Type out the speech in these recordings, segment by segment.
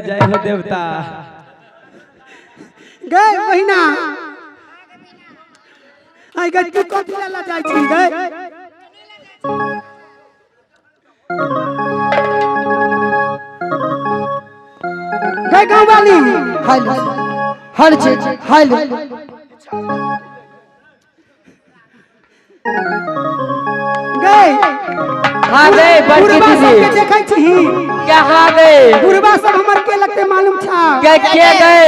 जय हो देवता। गए महीना आई गए, तू कथी ला जाइ छी गए? गए गाँव वाली। हेलो, हर चीज हेलो। गए। हाँ गए बड़की बुढ़वा दीदी। सबके देखै छी। क्या हाँ गए? बुढ़वा सब हमर के लगते मालूम छा? क्या के गए?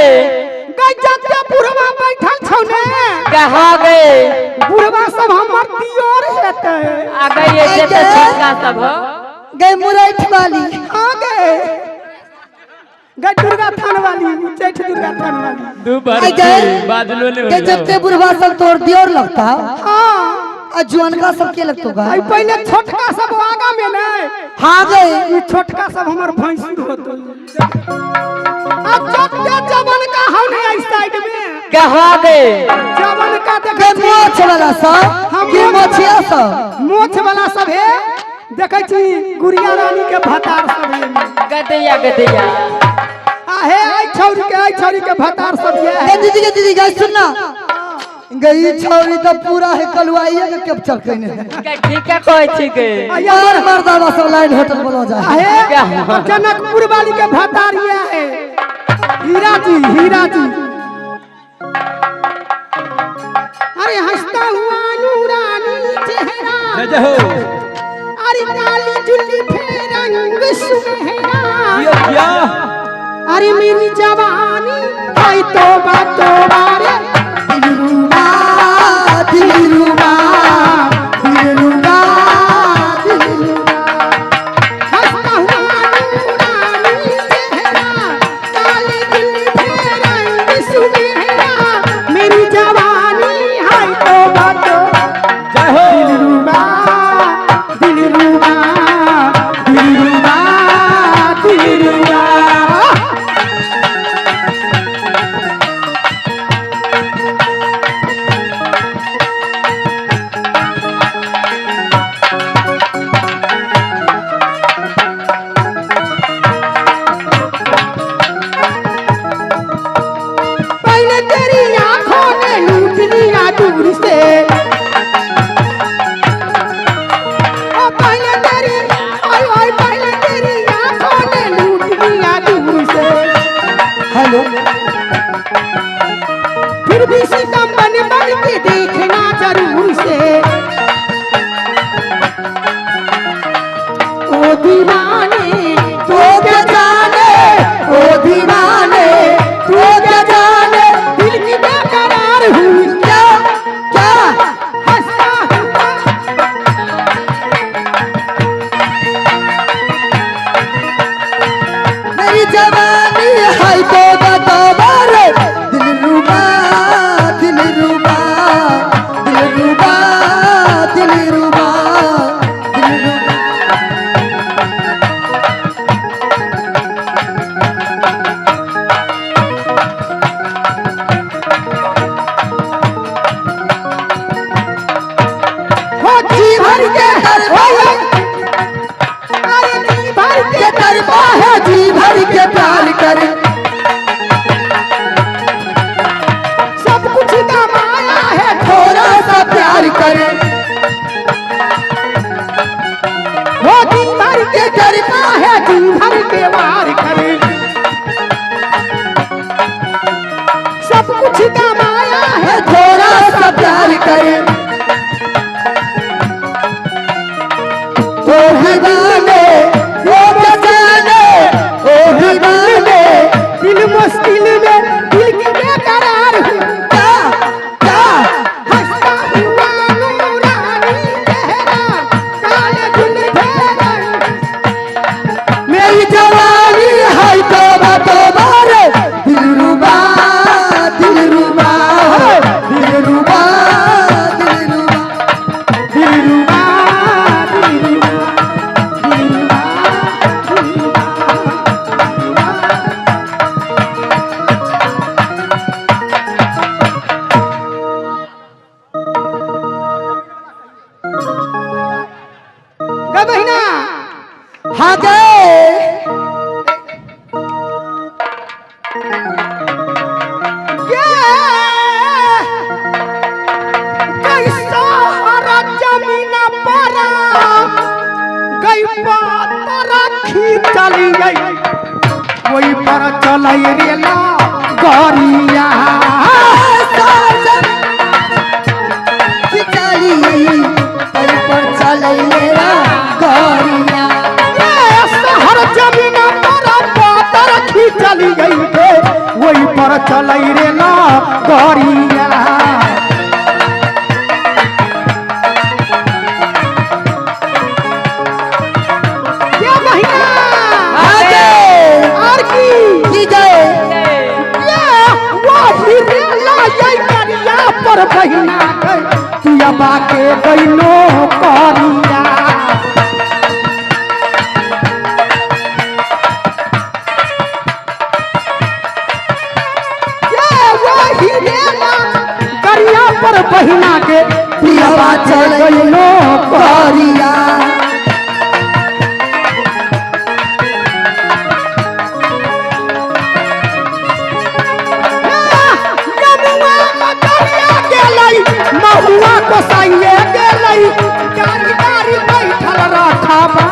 गए जते बुढ़वा बैठल छौ ने। क्या हाँ गए? बुढ़वा सब हमर दियोर हेतै। आ गए ये जते छोटका सब हो। गए मुरैठ वाली। हाँ गए, गए दुर्गा थान वाली, उच्चैठ दुर्गा थान वाली। दू बार आई गए। बादलो ने के जते बुढ़वा सब तोर दियोर लगता। हाँ। आ जुअनका सब के लगतो गा? आई पहले छोटका सब आगा में ने। हाँ गए। ई छोटका सब हमर भैंसुर होतो। आ जते जवन का हम नहीं आई साइड में। क्या हाँ गए? जवन का के देखै छी। मोछ वाला सब हम के मोछ मोछिया सब? मोछ वाला सब है, देखै छी गुड़िया रानी के भतार सब है। गदैया गदैया। आ हे आई छौरी के, आई छौरी के भतार सब ये गए है। दीदी, के दीदी गए, सुनना गई छौरी तो पूरा है कलुआइया के कैप्चर कइने है। क्या ठीक है कहै छी के? आ ये और मर्दावा सब लाइन होटल बोलो जाए। आ हे जनकपुर वाली के भतार ये है, हीरा जी, हीरा जी। अरे हंसता हुआ नूरानी चेहरा। जय जय हो। अरे काली जुल्फे रंग सुनहरा। जियो जियो। अरे मेरी जवानी आई तौबा तौबा रे। दिलरुबा दिलरुबा दिलरुबा दिलरुबा। हंसता हुआ नूरानी चेहरा, काली जुल्फे रंग सुनहरा, मेरी जवानी आई तौबा तौबा। जय हो। दिलरुबा दिलरुबा दिलरुबा दिलरुबा। पहले तेरी आंखों ने लूट लिया दूर से। ओ पहले तेरी ओए ओए, पहले तेरी आंखों ने लूट लिया दूर से। हेलो। फिर भी सितम बन बन के देखना जरूर से। ओ दीवाने तू क्या जाने, ओ दीवाने तू क्या जाने, दिल की बेकरार हुई। क्या क्या हंसता हुआ मेरी जवानी है तौबा तौबा रे। दिलरुबा दिलरुबा दिलरुबा दिलरुबा दिलरुबा। हो जी भर के ओए, अरे जी भर के तरफा है जी भर के प्यार करे। ये कैसा हरा जमीन पर गई पातर खींचली गई वही पर चलै रेला गरिया पर चलै गरिया। ये शहर जमीन पर पातर खींचली गई के वही पर चलै रेला गरिया। ये महीना आगे और की की गए ये वही रेला ये करिया पर बहिना के पियबा के गइनो करिया। ये वही रेला करिया पर बहिना के पियबा के गइनो करिया। गरिया। यमुआ मकरिया गेलै महुआ कोसाइए गेलै गाड़ी गाड़ी बैठल रखबा।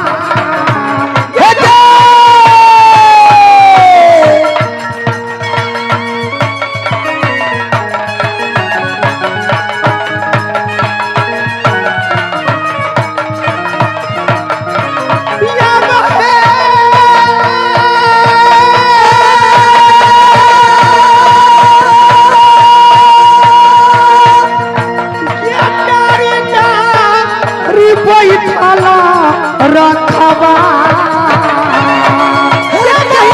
हे गे! या महे ये गाड़ी गाड़ी बैठल रखबा। हे गे!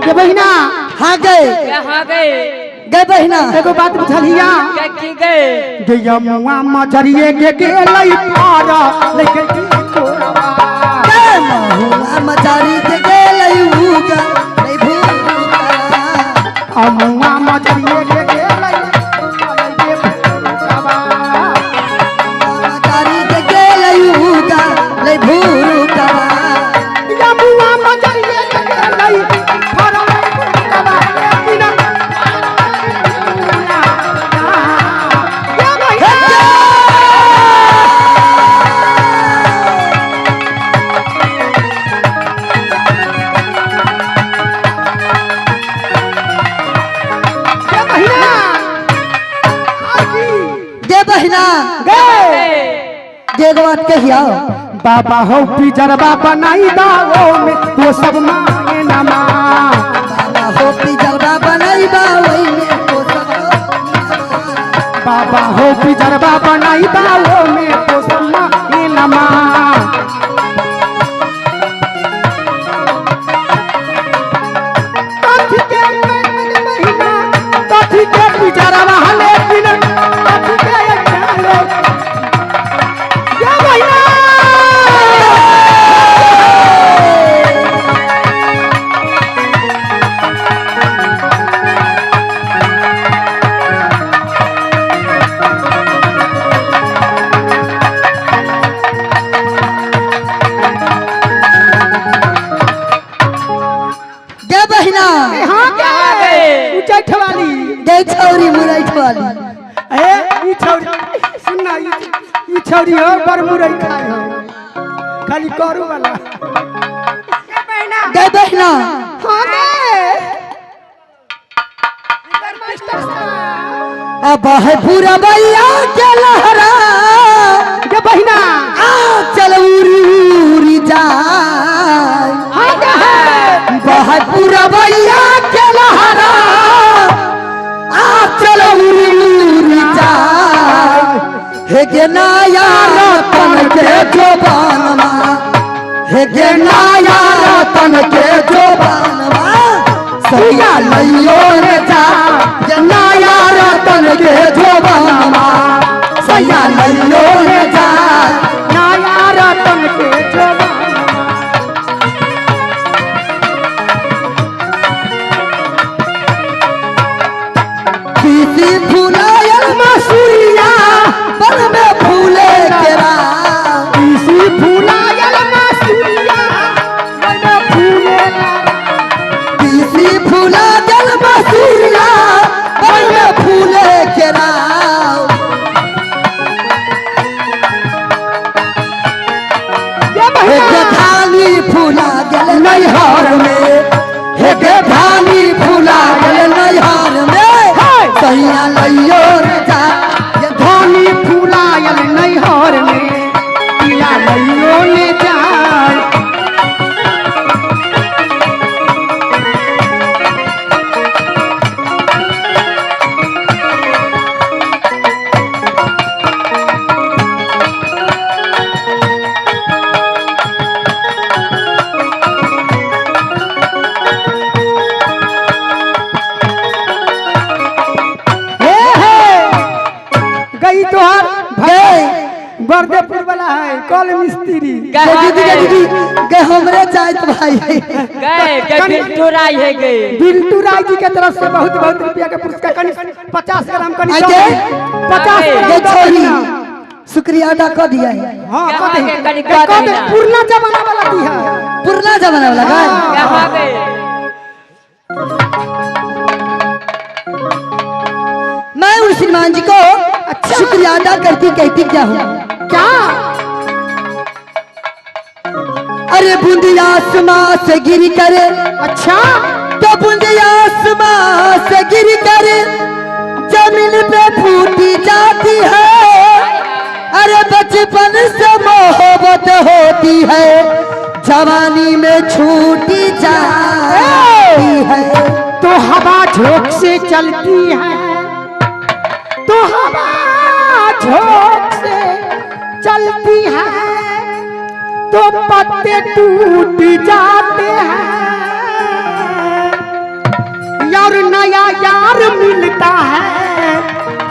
गे बहिना हाँ गए हाँ गए गए बहिना एगो बात बुझलिया क्या की गए गे यमुआ मजरिए के गेलै पारा लेके कोरबा। गए महुआ मचारी के गेलै भूखा नहीं भूखा। अमुआ मजरिए के गेलै कोरबा। मचारी के गेलै भूखा नहीं भूखा। यमुआ मजरिए के गेलै फरल कोरबा लेकिन ये बहिना ये बहिना और की गे बहिना गए गे एगो बात कहिया बाबा हो पिजरबा बनाई दाओ में वो सब मांगे नमा। बाबा हो पिजरबा बनैबा ओई में तो सब बाबा हो पिजरबा बनाई दाओ में वो सब मांगे नमा। कथी के महीना कथी के पिजरबा हले बिन कथी के चाले ये बहिना गे बहिना हाँ गए उचैठ वाली गे छौरी मुरैठ वाली। ए ई छौरी सुन ना ई छौरी हो बड़ मुरई खाई हो खाली करू वाला। गे बहिना हाँ गए मास्टर साहब अब है पुरबैया के लहरा गे बहिना आ चल उरी उरी जाए। हाँ गए बह पुरबैया के लहरा आ चल उरी उरी जाए। हे गे नाया रतन के जोबानमा हे गे नाया रतन के जोबानमा सैया लइयो रे जा गे नाया रतन के जोबानमा सैया लइयो रे जा। नाया रतन के जोबानमा। 20 तीसी फुलायल मसूरिया बन में फूले केरा। तीसी फुलायल मसूरिया बन फूले तीसी फुला गल मसूरिया बन में फूले केरा। हे धानी फूला गल नैहर में, हे धानी फूला गल नैहर में, सैया लइयो रे जा। धानी फुलायल नैहर में पिया लइयो ने जाय। हे हे गई तोहर गए बरदेपुर वाला है कल मिस्त्री। गे दीदी, गे दीदी, गे हमरे जाइत भाई गए गए बिल्टू राय है गए। बिल्टू राय जी के तरफ से बहुत बहुत रुपया के पुरस्कार, कनी 50 ग्राम कनी आगे? 50 गे ग्राम छोरी शुक्रिया अदा कर दिया है। हाँ कह दे, कनी कह कह दे, देना। पुरना जमाना वाला दी है, पुरना जमाना वाला गाय। कहाँ गए? मैं उन श्रीमान जी को शुक्रिया अदा करती कहती क्या हूँ क्या? अरे बूंदी आसमां से गिर करे, अच्छा तो बूंदी आसमां से गिर करे जमीन पे फूटी जाती है। अरे बचपन से मोहब्बत होती है, जवानी में छूटी जाती है। तो हवा झोंक से चलती है, तो हवा झोंक से चलती है, तो पत्ते टूट जाते हैं। यार नया यार मिलता है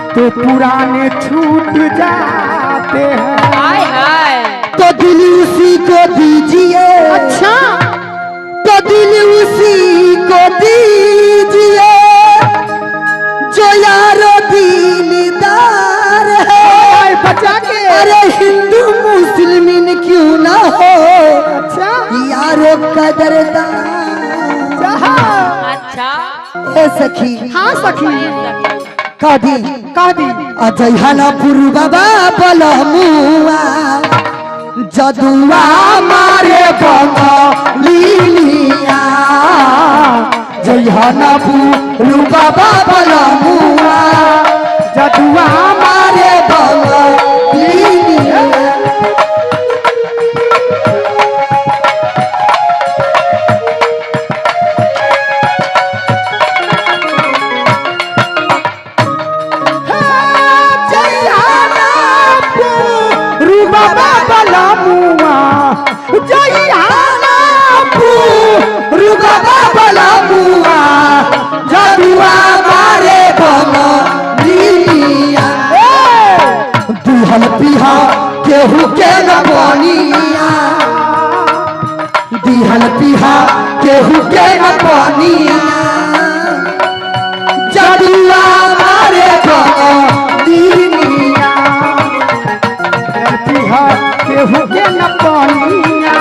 तो पुराने छूट जाते हैं। हाय हाय। तो दिल उसी को दीजिए, अच्छा तो दिल उसी को दीजिए जो यारो दिलदार है। बचा के अरे हिंदू मुस्लिम क्यों ना हो, अच्छा यारो कदरदान। अच्छा ए सखी, हाँ सखी कह दी, कह दी। अजहना बाबा बलमुआ जदुआ मारे बंगलिया, जहना बाबा बलमुआ जदुआ मारे बंगलिया। जदुआ मारे बंगलिया, दुहल पिहा केहू के न बनिया, दिहल पिहा केहू के न बनिया, जदुआ मारे बंगलिया। पिहा केहू के न बनिया।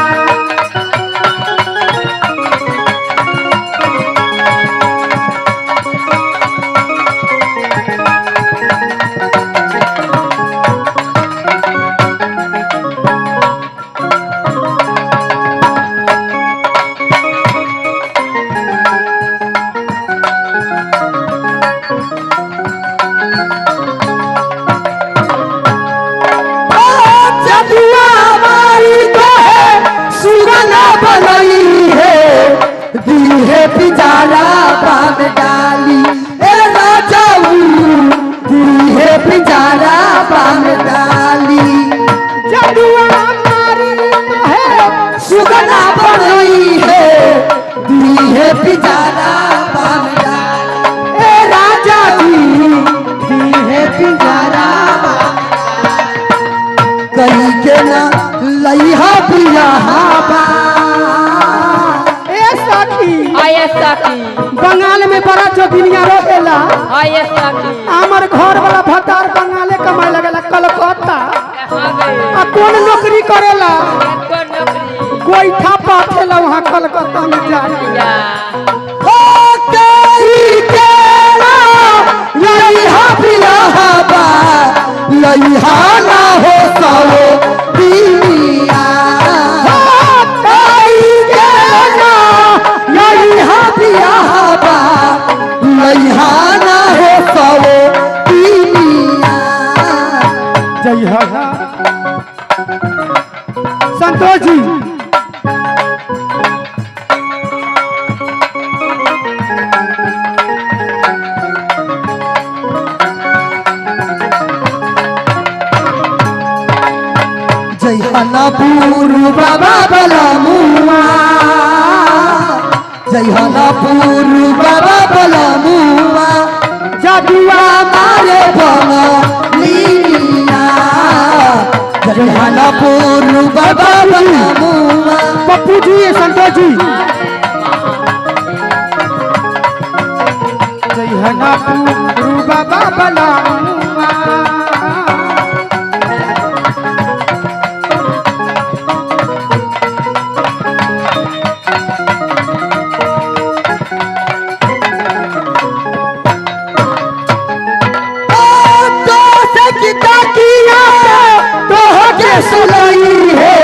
सखी हमर घर वाला भतार बंगाले कमाए लगेला कलकत्ता। हाँ गए। आ कौन नौकरी करेला? कौन नौकरी? गोईठा पाथेला वहाँ कलकत्ता में जाके। या ओ कई केला लइहा बियाहबा लइहा ना हो सवो दुनिया। कई केला लइहा बियाहबा लइहा ना हो सवो दुनिया। जय हो संतोष जी। जयहनपुर बाबा बलमुआ जयहनपुर बाबा बलमुआ जादुआ मारे बंगलिया जयहनपुर बाबा बलमुआ। पप्पू जी संतोष जी। जय हनापुर बाबा बलामुआ। तो सकिता किया तोह के सुलई है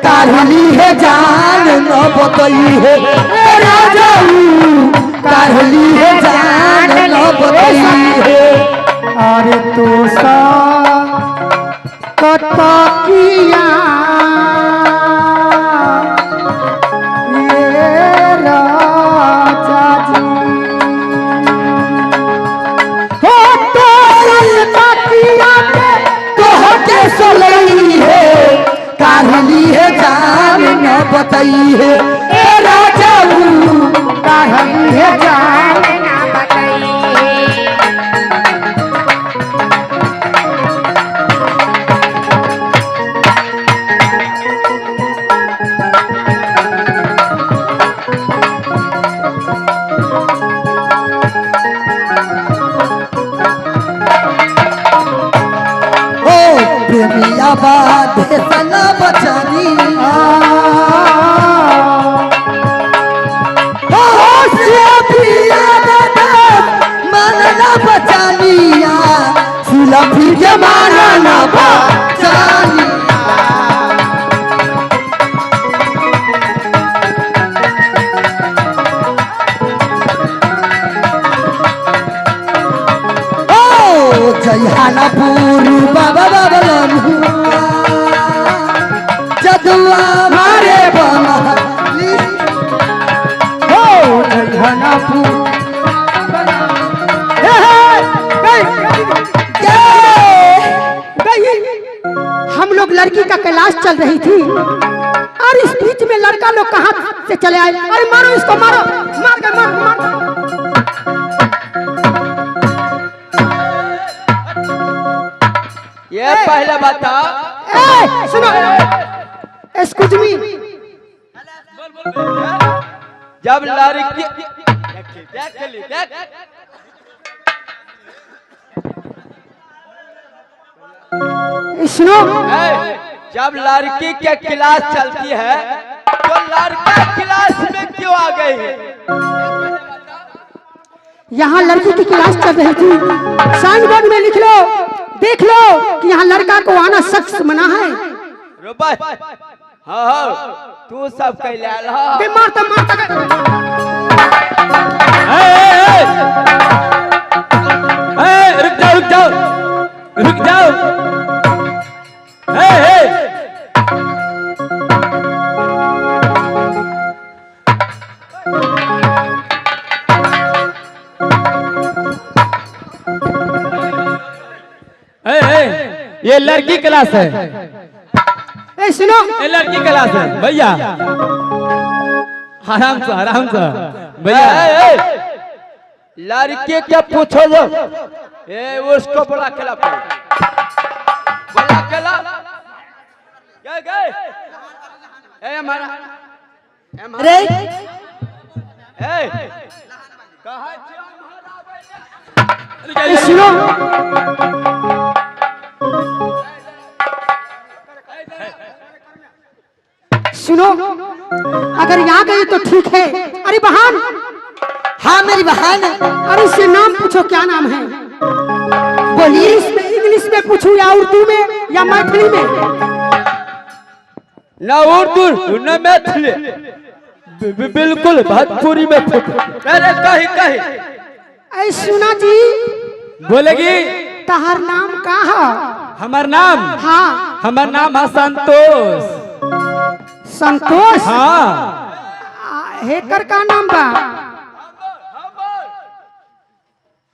काढ़ली है जान न बतई है ए राजाऊ काढ़ली है जान न बतई है। अरे तो सा कतकिया ये राजा जी हो तो कतकिया पे तोह के सुलई है काढ़ली है जान न बतई है ए राजाऊ काढ़ली है जान। ओ प्रेमिया बाधे सना बचनी ओ से प्रिया बाधे मन न बचनिया सुलफी के माना न बचनिया। ओ जयहानपुर बाबा बाबा लम्हुआ जदुआ मारे बंगली हो जय हनापुर हे हे गई के गई। हम लोग लड़की का क्लास चल रही थी और इस बीच में लड़का लोग कहाँ से चले आए। अरे मारो इसको, मारो, मार के मार मार। ये पहले बताओ। ए, सुनो, एक्सक्यूज मी। जब लड़की देख ली देख सुनो, ए, जब लड़की के क्लास चलती है तो लड़का क्लास में क्यों आ गई है? यहाँ लड़की की क्लास चल रही थी। साइन बोर्ड में लिख लो, देख लो कि यहाँ लड़का को आना सख्त मना है। रुपा हाँ हाँ तू सब कैले आल हा। बे मारता मारता ए, ए, ए, रुक जाओ रुक जाओ रुक जाओ। ए, ए, ए, ए, ये लड़की क्लास है। ए सुनो, ये लड़की क्लास है भैया, आराम से आराम से भैया। ए, ए, लड़के के पूछो जो ए उसको बोला खेला बोला खेला गए गए ए हमारा अरे ए कहा छियो हमारा ए, सुनो सुनो, अगर यहाँ गई तो ठीक है। अरे बहन। हाँ मेरी बहन। अरे इससे नाम पूछो, क्या नाम है? बोलिए। इंग्लिश में पूछूं या उर्दू में या मैथिली में? न उर्दू न मैथिली, बिल्कुल भोजपुरी में पूछ। अरे कही कही। ऐ सुना जी। बोलेगी। तहार नाम का है? हमार नाम? हाँ। हमार नाम है संतोष। संतोष? हाँ। हेकर का नाम बा?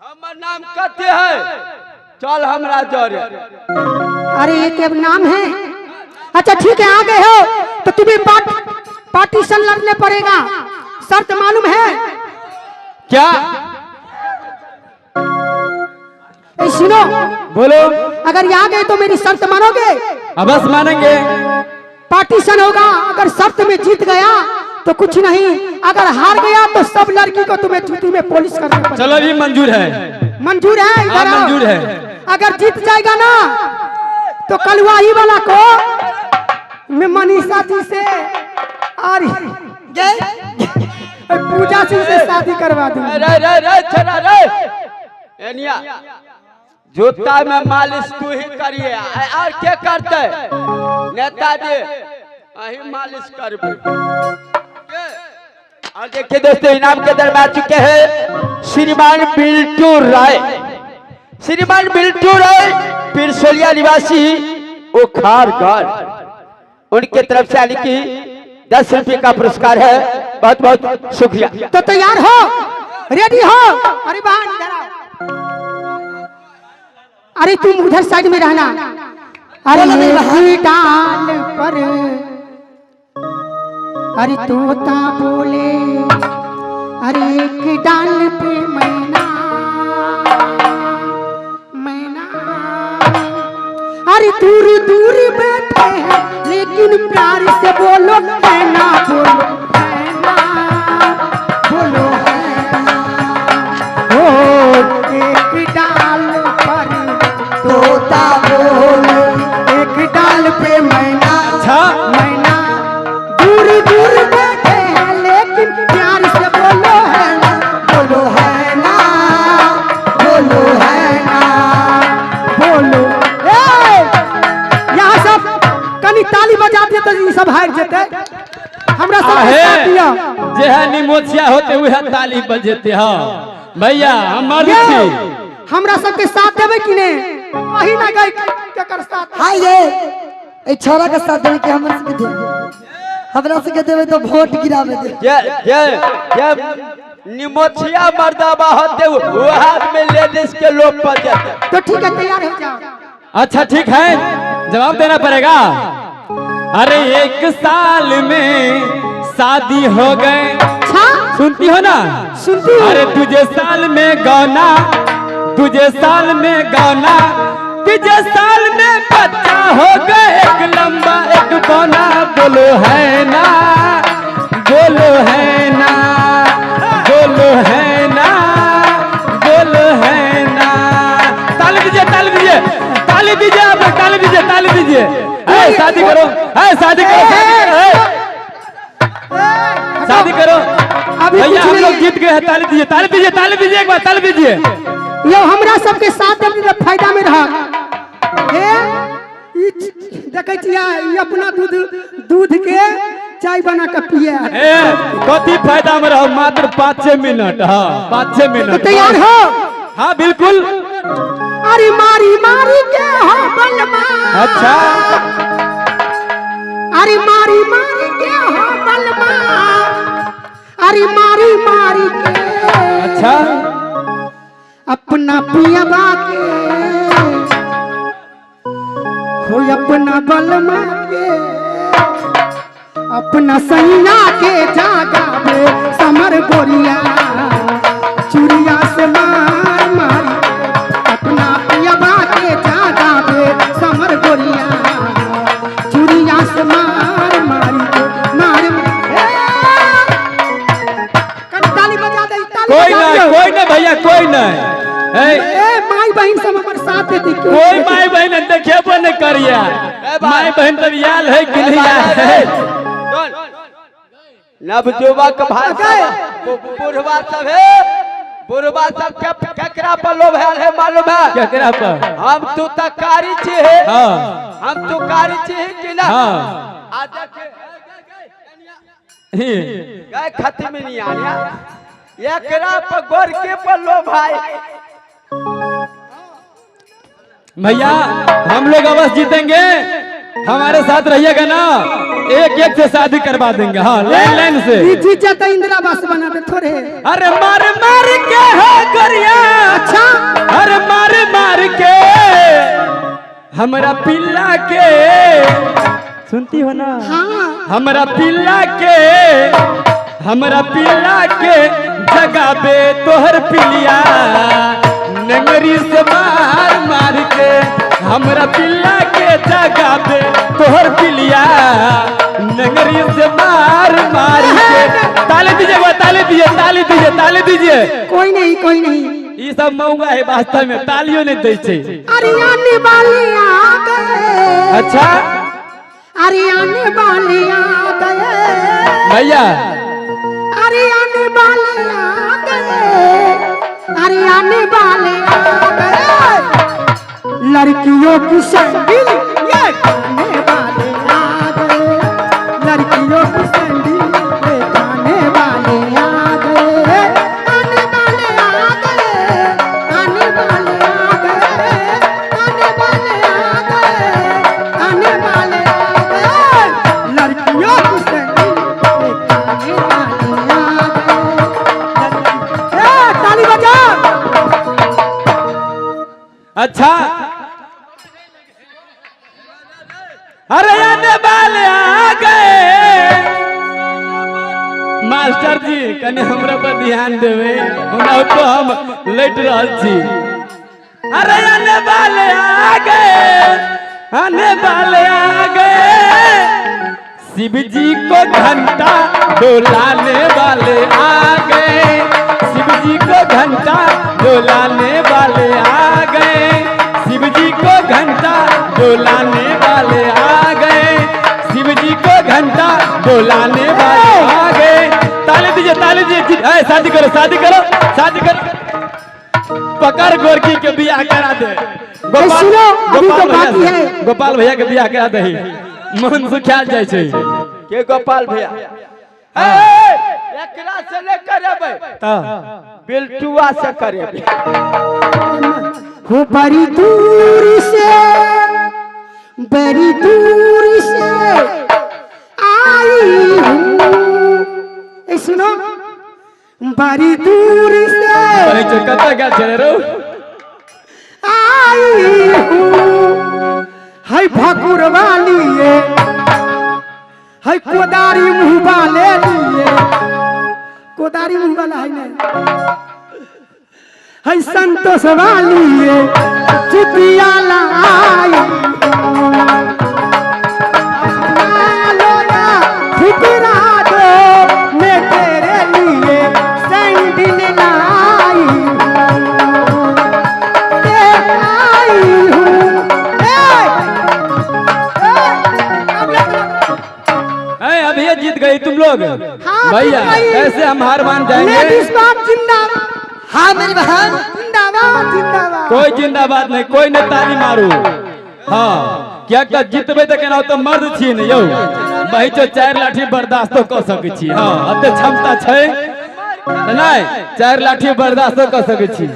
हमर नाम कथी है? चल हमरा जरे। अरे ये क्या नाम है? अच्छा ठीक है, आ गए हो तो तुम्हें पार्टीशन लड़ने पड़ेगा। शर्त मालूम है? क्या? ए सुनो। बोलो। अगर यहाँ गए तो मेरी शर्त मानोगे? अवश्य मानेंगे। पार्टीशन होगा, अगर शर्त में जीत गया तो कुछ नहीं, अगर हार गया तो सब लड़की को तुम्हें जूती में पॉलिश करना पड़ेगा। चलो जी मंजूर है। मंजूर है? इधर हाँ, आओ। मंजूर है। अगर जीत जाएगा ना तो कलुआही वाला को मैं मनीषा जी से और पूजा जी से शादी करवा दूंगा। रे रे रे छरा रे एनिया, जूता में मालिश तू ही करिए और के करते? नेताजी अही मालिश करबे। और देखिए दोस्तों, इनाम के दरबार चुके हैं श्रीमान बिल्टू राय। श्रीमान बिल्टू राय पिरसोलिया निवासी उखारगढ़, उनके तरफ से यानी कि 10 रुपये का पुरस्कार है। बहुत बहुत शुक्रिया। तो तैयार हो? रेडी हो? अरे बहन इधर आओ। अरे तुम उधर साइड में रहना। अरे एक डाल पर अरे तोता बोले, अरे एक डाल पे मैना मैना, अरे दूर दूर बैठे हैं लेकिन प्यार से बोलो मैना, बोलो मैना, बोलो है ओ एक डाल पर तोता बोले, एक डाल पे मैना। अच्छा। मैना दूर दूर बैठे हैं लेकिन प्यार से बोलो है ना, बोलो है ना, बोलो है ना, बोलो। ए यहाँ सब कनी ताली बजा दिए तो ई सब हार जेते। हमरा सब के आहे साथ दिया। जे है निमोछिया होते हुए ताली बजेते। हाँ भैया हम मर्द ये छी। हमरा सबके साथ देबै कि ने? कहीं ना गए केकर साथ? हाँ ये ए छोरा के साथ देवे के हमरा सबके देवे, हमरा सबके देवे तो वोट गिरावे दे। जे जे जे निमोछिया मर्दाबा होते वो हाथ में लेडीज के लोग पर जाते। तो ठीक है, तैयार हो जाओ। अच्छा ठीक है, जवाब देना पड़ेगा। अरे 1 साल में शादी हो गए। अच्छा। सुनती हो ना? सुनती हूँ। अरे तुझे साल में गौना, तुझे साल में गौना, तुझे साल में बच्चा हो गए, एक लंबा एक बौना। बोलो है ना, बोलो है ना, बोलो है ना, बोलो है ना। ताली दीजिए, ताली दीजिए, ताली दीजिए, आप लोग ताली दीजिए, ताली दीजिए। ए, शादी करो, ए, शादी करो, शादी करो। अभी भैया कुछ हम लोग नहीं। जीत गए हैं, ताली दीजिए, ताली दीजिए, ताली दीजिए, एक बार ताली दीजिए। यो हमरा सबके साथ देबै तऽ फायदा में रह। हे ई देखै छियै ई अपना दूध दूध के चाय बना के पिए। ए कथी फायदा में रहो, मात्र 5 मिनट। हाँ 5 तो मिनट। तैयार हो? हाँ बिल्कुल। अरे मारी मारी के हो बलमा। अच्छा। अरे मारी मारी के हो बलमा, अरे मारी मारी के। अच्छा। अपना पियबा के हो, अपना बलमा के, अपना सैया के जागावे समर गोरिया चुरिया से मार मार। अपना पियबा के जागावे समर गोरिया चुरिया से मार मार मार। ए, कनी ताली बजा दे, ताली कोई बजा नहीं, दियौ। कोई नहीं भैया, कोई नहीं। ए, ए, माई बहन सब हमारे साथ देती क्यों कोई नहीं देती? माई बहन देखेबो नहीं करिया। माई बहन तब आयल है कि नहीं आयल है? नवयुवक भाई साहब, बुढ़वा सब है, बुढ़वा सब के केकरा पर लोभ है मालूम है? केकरा पर? हम तू तकारी छी है। हाँ। हम तू कारी छी है कि ना? हाँ। आ देखे गए खत्म नहीं आया, एकरा पर गोरके पर लोभ है। भैया हम लोग अवश्य जीतेंगे, हमारे साथ रहिएगा ना, एक एक से शादी करवा देंगे। हाँ लाइन लाइन से। ई जीजा तो इंदिरा आवास बना दे थोड़े। अरे मार मार के हो गरिया। अच्छा। अरे मार मार के हमरा पिल्ला के, सुनती हो ना? हाँ। हमरा पिल्ला के, हमरा पिल्ला के जगाबे तोहर पिलिया नंगरी से मार मार के। हमरा पिल्ला के जगाबे तोहर पिलिया नंगरी से मार मार के। ताली दीजिए, ताली दीजिए, ताली दीजिए, ताली दीजिए। कोई नहीं, कोई नहीं। ये सब मौका है वास्तव में, तालियों नहीं दै छै। अरे आने वाले आ गए। अच्छा। अरे आने वाले आ गए भैया। अरे आने वाले आ गए, अरे आने वाले आ गए, लड़कियों की सैंडल ये खाने वाले आ गए, लड़कियों की सैंडल ये खाने वाले आ गए, आने वाले आ गए, आने वाले आ गए, आने वाले आ गए, आने वाले आ गए, लड़कियों की सैंडल ये आने वाले आ गए। ए, ताली बजा। अच्छा। अरे आने वाले आ गए। मास्टर जी कनि हमरा पर ध्यान देवे, हमरा तो हम लेट रहल छी। अरे आने वाले आ गए, आने वाले आ गए, शिव जी को घंटा डोलाने वाले आ गए, शिव जी को घंटा डोलाने वाले आ गए, शिव जी को घंटा डोलाने वाले आ गए, शिव जी को घंटा डोलाने वाले आ गए। ताली दीजिए, ताली दीजिए। शादी करो, शादी करो, शादी करो। पकड़ गोरकी के बियाह करा दे। गोपाल, सुनो, अभी तो गोपाल भैया बाकी है। गोपाल भैया के बियाह करा दे, मन सुख्याल जाय छै। के गोपाल भैया? एकरा से नहीं करेबै, बिल्टुआ से करेबै। हो बड़ी दूर से, बड़ी दूर से आई हूँ। ए सुनो, बड़ी दूर से कहै छै कतऽ गेल छलै रौ? आई हूँ, है भकुर वालिए, है कोदारी मुँह वाले लिए, कोदारी मुँह वाला है नहीं, है संतोष वालिए चुतिया लाई हूँ। अपना लोला ठुकरा दो, मैं तेरे लिए सैंडल लाई हूँ, आई हूँ। ए, ए, अब लग- ए, अभी ये जीत गई तुम लोग। हाँ, भैया जीत गई। कैसे हम हार मान जाएंगे? लेडीज बाप जिंदाबाद। हाँ मेरी बहन जिंदाबाद, जिंदाबाद। कोई जिंदाबाद नहीं, कोई नहीं ताली मारू। हाँ क्या क्या जीतबे तो केना तो मर्द छी ने यौ, बही चो 4 लाठी बर्दाश्त कऽ सकै छी। हाँ अते क्षमता छै नहीं, 4 लाठी बर्दाश्त कऽ सकै छी।